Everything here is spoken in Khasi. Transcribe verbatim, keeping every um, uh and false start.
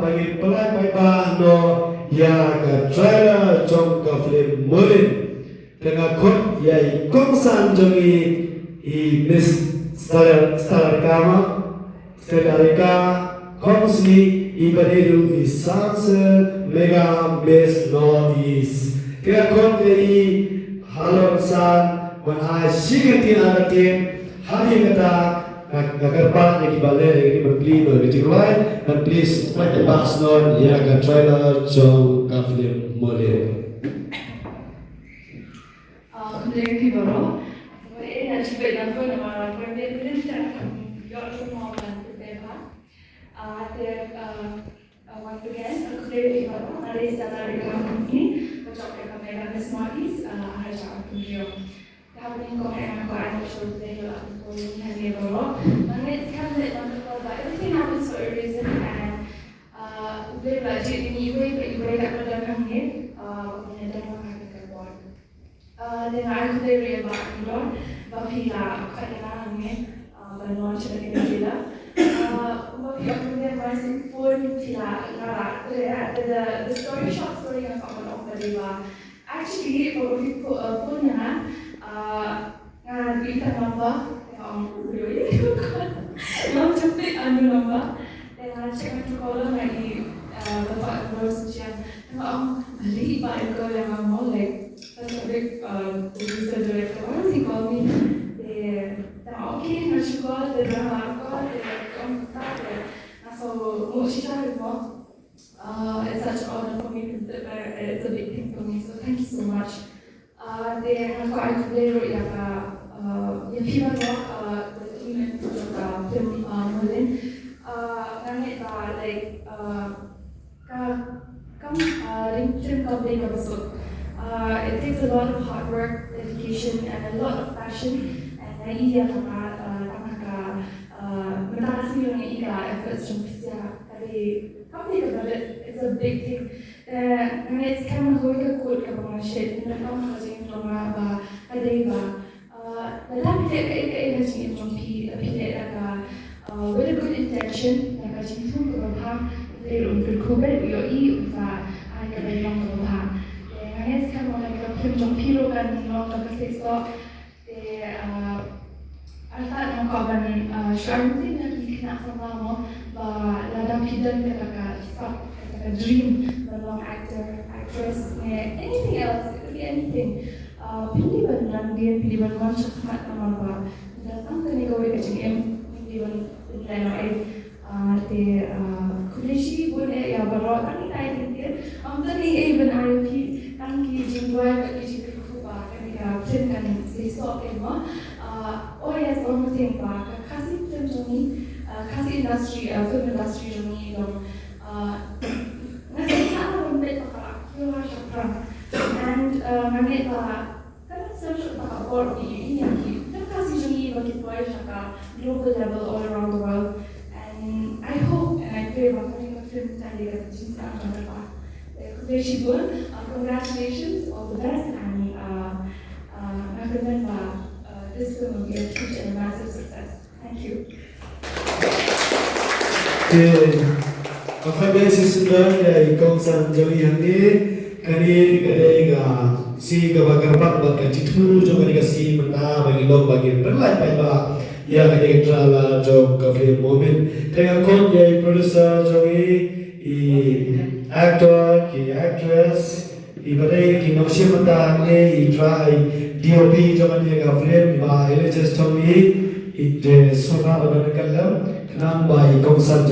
Ngi pynlait paidbah noh ïa ka trailer jong ka film Molin. Te nga khot ïa i kongsan jong ngi, i Miss Star, Starika ma, Starika Khongsni, i ba dei ruh i Sangsar Mega Miss North East. Te nga khot ïa i halor san ban ai shi kyntien ar kyntien. Hadien kata, nga, nga kyrpad ïa ki ba leh ïa kine ban plie noh ïa ka jingrwai, ban plie sngewbha ban bas noh ïa ka trailer jong ka film Molin. Ah, khublei ïa phi baroh. Sa kawei eh, nga shu peit na phone namar private minute, te ngam ïoh ruh mo ban prepare bha. Ah, te, ah, Uh, once again, uh, khublei ïa phi baroh, nga dei Starika Khongsni, ba jop ïa ka Mega Miss North East, uh, ha ka jaka Pynriong. Te hapdeng kong eh nga kwah ai nguh sha U Blei ba la pynpaw ïa ngi hangne baroh. Nga ngeit skhem leh ban kynmaw ba everything happens for a reason and, uh, U Blei ba la jied ïa ngi iwei pa iwei kat ba don hangne, uh, ba ngin ïa don lang ha kane ka por. Ah, te nga ai khublei ruh ïa Bah Anilor ba phi la khot ïa nga hangne, ah, ban launch ïa kane ka trailer. Ah, kumba phi ong mynta, my phone phi la, nga la, te the, the story, short story nga kwah ban ong ba dei ba, actually, kumba phi pho-, ah, phone ïa nga, ah, nga ring tang number, te nga ong, "Ui, ui, ui, ngam ju pick unknown number." Te nga check na Truecaller, nga ïohi, ah, ba Bah Anilor Suchiang. Te nga ong, "Balei i Bah i call ïa nga mo, like, such a big, uh, producer, director, why would he call me?" Te, te nga ong, "Okay, nga shu call," te nga call, te nga ong, "Te nga sngewbha shisha mo. Uh, it's such an honor for me, to, uh, it's a big thing for me, so thank you so much." Uh, te nga kwah ai khublei ruh ïa ka, uh, ïa phi baroh, uh, the team and crew jong ka film, uh, Molin. Uh, nga ngeit ba, like, uh, ka, kam, uh, ring film kam dei kaba suk. Uh, it takes a lot of hard work, dedication, and a lot of passion. And nga ïohi ïa kata, uh, tang ha ka, uh, mynta ka sngi ruh nga ïohi ka efforts jong phi sha ka dei, kam dei kaba rit, it's a big thing. Eh, nga ngeit skhem ha kawei ka quote kaba nga shait, nga tang ha ka jingim jong nga ba ka dei ba, ah, lada phi leh kaei kaei ha ka jingim jong phi, phi leh da ka, ah, with a good intention, da ka jingthmu kaba bha, Blei ruh un kyrkhu bad u ïohi, un sa ai ka bainong kaba bha. Eh, nga ngeit skhem ba kane ka film jong phi ruh kan long kaba seisoh. Te, ah, artat nga kwah ban, ah, shu ai message na ki khynnah samla mo, ba lada phi don kata ka sap, kata ka dream ban long actor, actress ne anything else, it could be anything. Ah, phin dei ban nang dien, phin dei ban wan shakhmat namar ba da tang kane kawei ka jingim, phin dei ban pynlong ei. Ah, te, ah, khublei shibun eh ïa baroh, tang ita i kyntien. Ym don ei ei ban ai ïa phi, tang ki jingduwai bad ki jingkyrkhu ba kane ka film kan seisoh eh mo. Ah, oh yes, one more thing ba ka Khasi film jong ngi, ah, Khasi industry, ah, film industry jong ngi long, ah, nga sngewthuh ba ka long beit ba ka la kiew ha shaphrang. And, ah, nga ngeit ba Kan sdang shuh ba ka bor ki ïa ki film Khasi jong ngi ba ki poi sha ka global level all around the world. And I hope and I pray ba kane ka film kan dei ka jingsdang jong ka. Eh, khublei shibun, uh, congratulations, all the best, and, uh, uh, nga kyrmen ba, uh, this film will be a huge and massive success. Thank you. Te, ka khublei shisha ïa i kongsan jong ngi hangne. Kane ka dei ka sngi kaba kyrpang bad ka jingthmu jong kane ka sngi mynta ba ngi long ba ngin pynlait paidbah ïa kane ka trailer jong ka film Molin. Te nga khot ïa i producer jong ngi, i actor, ki actress, i ba dei ki nongshim bynta hangne, i trai, D O P jong kane ka film, i Bah Elijah Tony, i te sngewbha ba don ka lem, khnang ba i kongsan